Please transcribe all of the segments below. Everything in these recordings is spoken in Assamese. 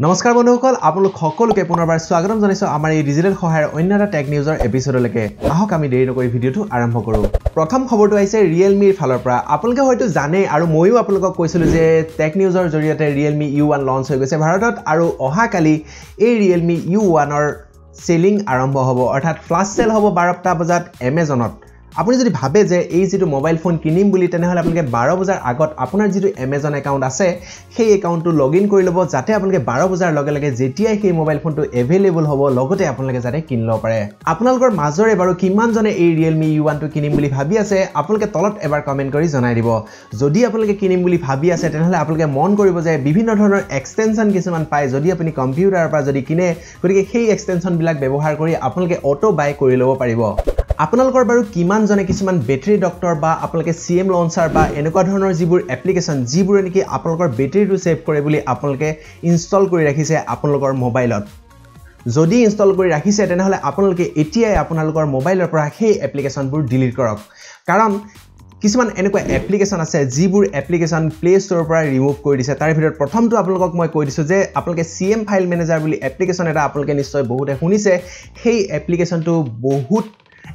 নমস্কাৰ বন্ধুসকল, আপোনালোক সকলোকে পুনৰবাৰ স্বাগতম জনাইছো আমাৰ এই ডিজিটেল সহায়ৰ অন্য এটা টেক নিউজৰ এপিছডলৈকে। আহক আমি দেৰি নকৰি ভিডিঅ'টো আৰম্ভ কৰোঁ। প্ৰথম খবৰটো আহিছে ৰিয়েলমিৰ ফালৰ পৰা। আপোনালোকে হয়তো জানে আৰু ময়ো আপোনালোকক কৈছিলোঁ যে টেক নিউজৰ জৰিয়তে ৰিয়েলমি U1 launch হৈ গৈছে ভাৰতত আৰু অহাকালি এই ৰিয়েলমি U1ৰ চেলিং আৰম্ভ হ'ব, অৰ্থাৎ ফ্লাছ চেল হ'ব 12টা বজাত এমেজনত। আপুনি যদি ভাবে যে এই যিটো মোবাইল ফোন কিনিম বুলি, তেনেহ'লে আপোনালোকে 12 বজাৰ আগত আপোনাৰ যিটো এমেজন একাউণ্ট আছে সেই একাউণ্টটো লগ ইন কৰি ল'ব, যাতে আপোনালোকে 12 বজাৰ লগে লগে যেতিয়াই সেই মোবাইল ফোনটো এভেইলেবল হ'ব লগতে আপোনালোকে যাতে কিনি ল'ব পাৰে। আপোনালোকৰ মাজৰে বাৰু কিমানজনে এই ৰিয়েলমি U1টো কিনিম বুলি ভাবি আছে, আপোনালোকে তলত এবাৰ কমেণ্ট কৰি জনাই দিব। যদি আপোনালোকে কিনিম বুলি ভাবি আছে তেনেহ'লে আপোনালোকে মন কৰিব যে বিভিন্ন ধৰণৰ এক্সটেনশ্যন কিছুমান পায় যদি আপুনি কম্পিউটাৰৰ পৰা যদি কিনে, গতিকে সেই এক্সটেনশ্যনবিলাক ব্যৱহাৰ কৰি আপোনালোকে অ'টো বাই কৰি ল'ব পাৰিব। আপোনালোকৰ বাৰু কিমানজনে কিছুমান বেটেৰী ডক্টৰ বা আপোনালোকে চি এম লঞ্চাৰ বা এনেকুৱা ধৰণৰ যিবোৰ এপ্লিকেশ্যন যিবোৰে নেকি আপোনালোকৰ বেটেৰীটো ছেভ কৰে বুলি আপোনালোকে ইনষ্টল কৰি ৰাখিছে আপোনালোকৰ মোবাইলত, যদি ইনষ্টল কৰি ৰাখিছে তেনেহ'লে আপোনালোকে এতিয়াই আপোনালোকৰ মোবাইলৰ পৰা সেই এপ্লিকেশ্যনবোৰ ডিলিট কৰক। কাৰণ কিছুমান এনেকুৱা এপ্লিকেশ্যন আছে যিবোৰ এপ্লিকেশ্যন প্লে ষ্ট'ৰৰ পৰা ৰিমুভ কৰি দিছে। তাৰ ভিতৰত প্ৰথমটো আপোনালোকক মই কৈ দিছোঁ যে আপোনালোকে চি এম ফাইল মেনেজাৰ বুলি এপ্লিকেশ্যন এটা আপোনালোকে নিশ্চয় বহুতে শুনিছে। সেই এপ্লিকেশ্যনটো বহুত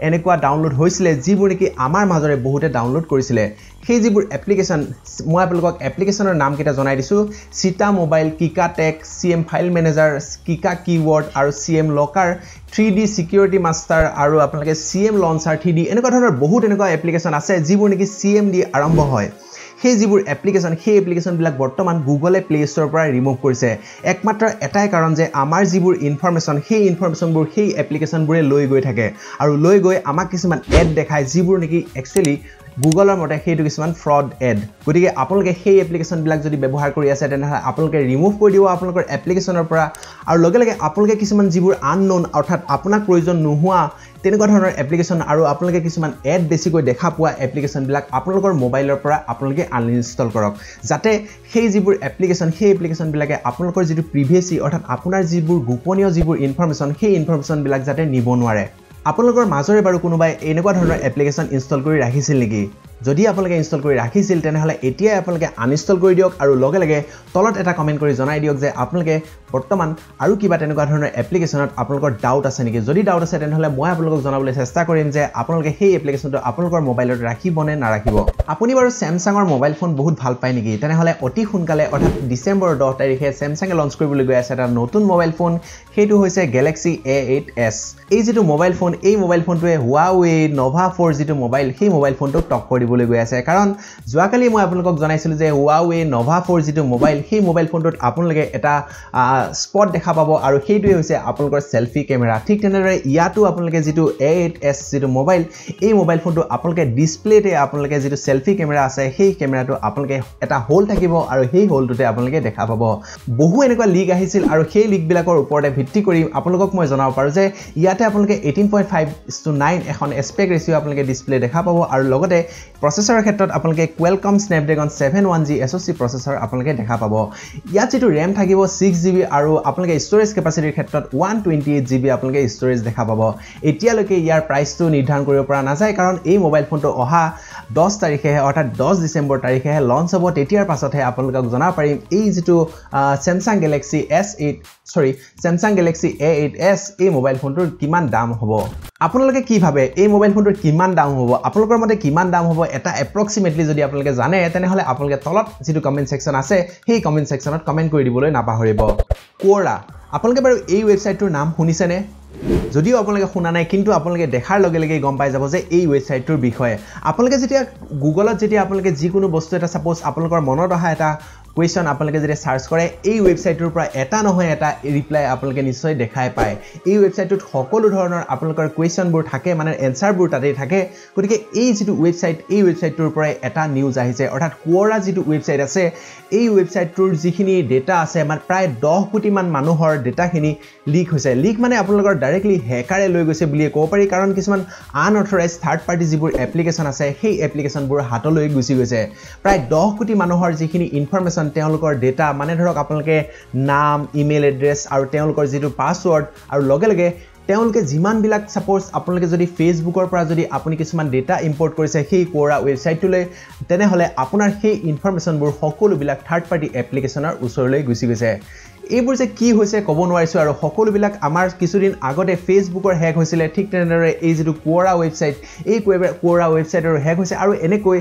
এনেকুৱা ডাউনলোড হৈছিলে যিবোৰ নেকি আমাৰ মাজৰে বহুতে ডাউনলোড কৰিছিলে। সেই যিবোৰ এপ্লিকেশ্যন, মই আপোনালোকক এপ্লিকেশ্যনৰ নামকেইটা জনাই দিছোঁ: Cheetah mobile, Kika tech, C M file manager, Kika keyword আৰু C M locker, 3D security master আৰু আপোনালোকে চি এম লঞ্চাৰ 3D, এনেকুৱা ধৰণৰ বহুত এনেকুৱা এপ্লিকেশ্যন আছে যিবোৰ নেকি চি এম দি আৰম্ভ হয়। সেই যিবোৰ এপ্লিকেশ্যন, সেই এপ্লিকেশ্যনবিলাক বৰ্তমান গুগলে প্লে ষ্ট'ৰৰ পৰা ৰিমুভ কৰিছে। একমাত্ৰ এটাই কাৰণ যে আমাৰ যিবোৰ ইনফৰমেশ্যন, সেই ইনফৰমেশ্যনবোৰ সেই এপ্লিকেশ্যনবোৰে লৈ গৈ থাকে আৰু লৈ গৈ আমাক কিছুমান এড দেখায় যিবোৰ নেকি একচুৱেলি গুগলৰ মতে সেইটো কিছুমান ফ্ৰড এড। গতিকে আপোনালোকে সেই এপ্লিকেশ্যনবিলাক যদি ব্যৱহাৰ কৰি আছে তেনেহ'লে আপোনালোকে ৰিমুভ কৰি দিব আপোনালোকৰ এপ্লিকেশ্যনৰ পৰা। আৰু লগে লগে আপোনালোকে কিছুমান যিবোৰ আননোন, অৰ্থাৎ আপোনাক প্ৰয়োজন নোহোৱা তেনেকুৱা ধৰণৰ এপ্লিকেশ্যন আৰু আপোনালোকে কিছুমান এড বেছিকৈ দেখা পোৱা এপ্লিকেশ্যনবিলাক আপোনালোকৰ মোবাইলৰ পৰা আপোনালোকে আনইনষ্টল কৰক, যাতে সেই যিবোৰ এপ্লিকেশ্যন, সেই এপ্লিকেশ্যনবিলাকে আপোনালোকৰ যিটো প্ৰিভেচি, অৰ্থাৎ আপোনাৰ যিবোৰ গোপনীয় যিবোৰ ইনফৰমেশ্যন, সেই ইনফৰমেশ্যনবিলাক যাতে নিব নোৱাৰে। আপোনালোকৰ মাজৰে বাৰু কোনোবাই এনেকুৱা ধৰণৰ এপ্লিকেশ্যন ইনষ্টল কৰি ৰাখিছিল নেকি? যদি আপোনালোকে ইনষ্টল কৰি ৰাখিছিল তেনেহ'লে এতিয়াই আপোনালোকে আনইনষ্টল কৰি দিয়ক আৰু লগে লগে তলত এটা কমেণ্ট কৰি জনাই দিয়ক যে আপোনালোকে বৰ্তমান আৰু কিবা তেনেকুৱা ধৰণৰ এপ্লিকেশ্যনত আপোনালোকৰ ডাউট আছে নেকি। যদি ডাউট আছে তেনেহ'লে মই আপোনালোকক জনাবলৈ চেষ্টা কৰিম যে আপোনালোকে সেই এপ্লিকেশ্যনটো আপোনালোকৰ মোবাইলত ৰাখিব নে নাৰাখিব। আপুনি বাৰু চেমচাঙৰ মোবাইল ফোন বহুত ভাল পায় নেকি? তেনেহ'লে অতি সোনকালে, অৰ্থাৎ ডিচেম্বৰৰ 10 তাৰিখে চেমচাঙে লঞ্চ কৰিবলৈ গৈ আছে এটা নতুন মোবাইল ফোন, সেইটো হৈছে গেলেক্সি A8s। এই যিটো মোবাইল ফোন, এই মোবাইল ফোনটোৱে হুৱাৱে নভা 4 যিটো মোবাইল, সেই মোবাইল ফোনটোক টক্কৰ দিবলৈ গৈ আছে। কাৰণ যোৱাকালি মই আপোনালোকক জনাইছিলোঁ যে হুৱাৱে নভা 4 যিটো মোবাইল, সেই মোবাইল ফোনটোত আপোনালোকে এটা স্পট দেখা পাব আৰু সেইটোৱে হৈছে আপোনালোকৰ চেলফি কেমেৰা। ঠিক তেনেদৰে ইয়াতো আপোনালোকে যিটো A8s যিটো মোবাইল, এই মোবাইল ফোনটো আপোনালোকে ডিছপ্লেতে আপোনালোকে যিটো চেলফি কেমেৰা আছে সেই কেমেৰাটো আপোনালোকে এটা হোল থাকিব আৰু সেই হোলটোতে আপোনালোকে দেখা পাব। বহু এনেকুৱা লিক আহিছিল আৰু সেই লিকবিলাকৰ ওপৰতে ভিত্তি কৰি আপোনালোকক মই জনাব পাৰোঁ যে ইয়াতে আপোনালোকে 18.5:9 এখন এছপেক্ট ৰেচিঅ' আপোনালোকে ডিছপ্লে দেখা পাব আৰু লগতে প্ৰচেছৰৰ ক্ষেত্ৰত আপোনালোকে Qualcomm Snapdragon 710G SoC processor আপোনালোকে দেখা পাব। ইয়াত যিটো ৰেম থাকিব 6 GB আৰু আপোনালোকে ষ্ট'ৰেজ কেপাচিটিৰ ক্ষেত্ৰত 128 GB আপোনালোকে ষ্ট'ৰেজ দেখা পাব। এতিয়ালৈকে ইয়াৰ প্ৰাইচটো নিৰ্ধাৰণ কৰিব পৰা নাযায়, কাৰণ এই মোবাইল ফোনটো অহা 10 তাৰিখেহে, অৰ্থাৎ 10 ডিচেম্বৰ তাৰিখেহে লঞ্চ হ'ব। তেতিয়াৰ পাছতহে আপোনালোকক জনাব পাৰিম এই যিটো চেমচাং গেলেক্সি S8, চৰি, চেমচাং গেলেক্সি A8s, এই মোবাইল ফোনটোৰ কিমান দাম হ'ব। আপোনালোকে কি ভাবে, এই মোবাইল ফোনটোৰ কিমান দাম হ'ব? আপোনালোকৰ মতে কিমান দাম হ'ব এটা এপ্ৰক্সিমেটলি যদি আপোনালোকে জানে তেনেহ'লে আপোনালোকে তলত যিটো কমেণ্ট ছেকশ্যন আছে সেই কমেণ্ট ছেকশ্যনত কমেণ্ট কৰি দিবলৈ নাপাহৰিব। কোৰা, আপোনালোকে বাৰু এই ৱেবছাইটটোৰ নাম শুনিছেনে? যদিও আপোনালোকে শুনা নাই, কিন্তু আপোনালোকে দেখাৰ লগে লগে গম পাই যাব যে এই ৱেবছাইটটোৰ বিষয়ে আপোনালোকে যেতিয়া গুগলত যেতিয়া আপোনালোকে যিকোনো বস্তু এটা, ছাপ'জ আপোনালোকৰ মনত অহা এটা কুৱেশ্যন আপোনালোকে যেতিয়া চাৰ্চ কৰে, এই ৱেবছাইটটোৰ পৰা এটা নহয় এটা ৰিপ্লাই আপোনালোকে নিশ্চয় দেখাই পায়। এই ৱেবছাইটটোত সকলো ধৰণৰ আপোনালোকৰ কুৱেশ্যনবোৰ থাকে, মানে এনচাৰবোৰ তাতেই থাকে। গতিকে এই যিটো ৱেবছাইট, এই ৱেবছাইটটোৰ পৰাই এটা নিউজ আহিছে, অৰ্থাৎ কোৱৰা যিটো ৱেবছাইট আছে, এই ৱেবছাইটটোৰ যিখিনি ডেটা আছে, মানে প্ৰায় 10 কোটিমান মানুহৰ ডেটাখিনি লিক হৈছে। লিক মানে আপোনালোকৰ ডাইৰেক্টলি হেকাৰে লৈ গৈছে বুলিয়ে ক'ব পাৰি, কাৰণ কিছুমান আনঅথৰাইজ থাৰ্ড পাৰ্টি যিবোৰ এপ্লিকেশ্যন আছে সেই এপ্লিকেশ্যনবোৰ হাতলৈ গুচি গৈছে। প্ৰায় 10 কোটি মানুহৰ যিখিনি ইনফৰমেশ্যন, তেওঁলোকৰ ডেটা, মানে ধৰক আপোনালোকে নাম, ইমেইল এড্ৰেছ আৰু তেওঁলোকৰ যিটো পাছৱৰ্ড আৰু লগে লগে তেওঁলোকে যিমানবিলাক, ছাপ'জ আপোনালোকে যদি ফেচবুকৰ পৰা যদি আপুনি কিছুমান ডেটা ইম্পৰ্ট কৰিছে সেই কোৰা ৱেবছাইটটোলৈ, তেনেহ'লে আপোনাৰ সেই ইনফৰমেশ্যনবোৰ সকলোবিলাক থাৰ্ড পাৰ্টি এপ্লিকেশ্যনৰ ওচৰলৈ গুচি গৈছে। এইবোৰ যে কি হৈছে ক'ব নোৱাৰিছোঁ। আৰু সকলোবিলাক আমাৰ কিছুদিন আগতে ফেচবুকৰ হেক হৈছিলে, ঠিক তেনেদৰে এই যিটো কোৰা ৱেবছাইট, এই কোৰা ৱেবছাইটৰো হেক হৈছে। আৰু এনেকৈ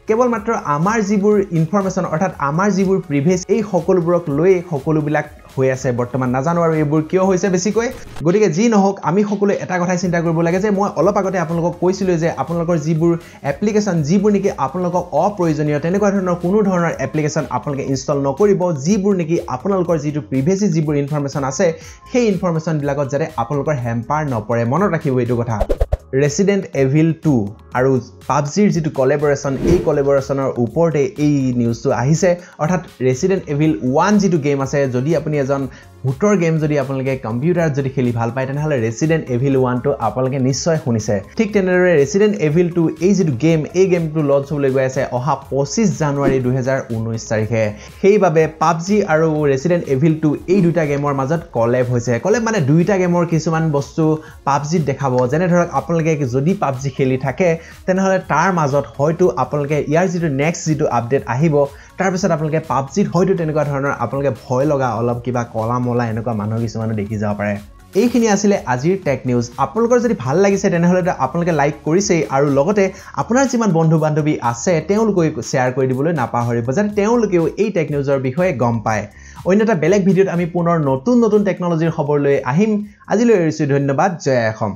কেৱল মাত্ৰ আমাৰ যিবোৰ ইনফৰমেশ্যন অৰ্থাৎ আমাৰ যিবোৰ প্ৰিভেচি, এই সকলোবোৰক লৈ সকলোবিলাক হৈ আছে বৰ্তমান। নাজানো আৰু এইবোৰ কিয় হৈছে বেছিকৈ। গতিকে যি নহওক, আমি সকলোৱে এটা কথাই চিন্তা কৰিব লাগে যে মই অলপ আগতে আপোনালোকক কৈছিলোঁ যে আপোনালোকৰ যিবোৰ এপ্লিকেশ্যন যিবোৰ নেকি আপোনালোকক অপ্ৰয়োজনীয়, তেনেকুৱা ধৰণৰ কোনো ধৰণৰ এপ্লিকেশ্যন আপোনালোকে ইনষ্টল নকৰিব, যিবোৰ নেকি আপোনালোকৰ যিটো প্ৰিভেচি যিবোৰ ইনফৰমেশ্যন আছে সেই ইনফৰমেশ্যনবিলাকত যাতে আপোনালোকৰ হেম্পাৰ নপৰে, মনত ৰাখিব এইটো কথা। ৰেচিডেণ্ট এভিল 2 আৰু পাবজিৰ যিটো কলেবৰেশ্যন, এই কলেবৰেশ্যনৰ ওপৰতে এই নিউজটো আহিছে। অৰ্থাৎ ৰেচিডেণ্ট এভিল 1 যিটো গেম আছে, যদি আপুনি এজন ভূতৰ গেম যদি আপোনালোকে কম্পিউটাৰত যদি খেলি ভাল পায়, তেনেহ'লে ৰেচিডেণ্ট এভিল 1টো আপোনালোকে নিশ্চয় শুনিছে। ঠিক তেনেদৰে ৰেচিডেণ্ট এভিল 2 এই যিটো গেম, এই গেমটো লঞ্চ হ'বলৈ গৈ আছে অহা 25 জানুৱাৰী 2019 তাৰিখে। সেইবাবে পাবজি আৰু ৰেচিডেণ্ট এভিল 2 এই দুটা গেমৰ মাজত কলেব হৈছে। কলেব মানে দুয়োটা গেমৰ কিছুমান বস্তু পাবজিত দেখাব। যেনে ধৰক আপোনালোকে যদি পাবজি খেলি থাকে, তেনেহ'লে তাৰ মাজত হয়তো আপোনালোকে ইয়াৰ যিটো নেক্সট যিটো আপডেট আহিব, তাৰপিছত আপোনালোকে পাবজিত হয়তো তেনেকুৱা ধৰণৰ আপোনালোকে ভয় লগা অলপ কিবা কলা মলা এনেকুৱা মানুহ কিছুমানো দেখি যাব পাৰে। এইখিনি আছিলে আজিৰ টেক নিউজ। আপোনালোকৰ যদি ভাল লাগিছে তেনেহ'লে আপোনালোকে লাইক কৰিছেই, আৰু লগতে আপোনাৰ যিমান বন্ধু বান্ধৱী আছে তেওঁলোকেও শ্বেয়াৰ কৰি দিবলৈ নাপাহৰিব, যাতে তেওঁলোকেও এই টেক নিউজৰ বিষয়ে গম পায়। অন্য এটা বেলেগ ভিডিঅ'ত আমি পুনৰ নতুন নতুন টেকন'লজিৰ খবৰ লৈ আহিম। আজিলৈ এৰিছোঁ, ধন্যবাদ। জয় অসম।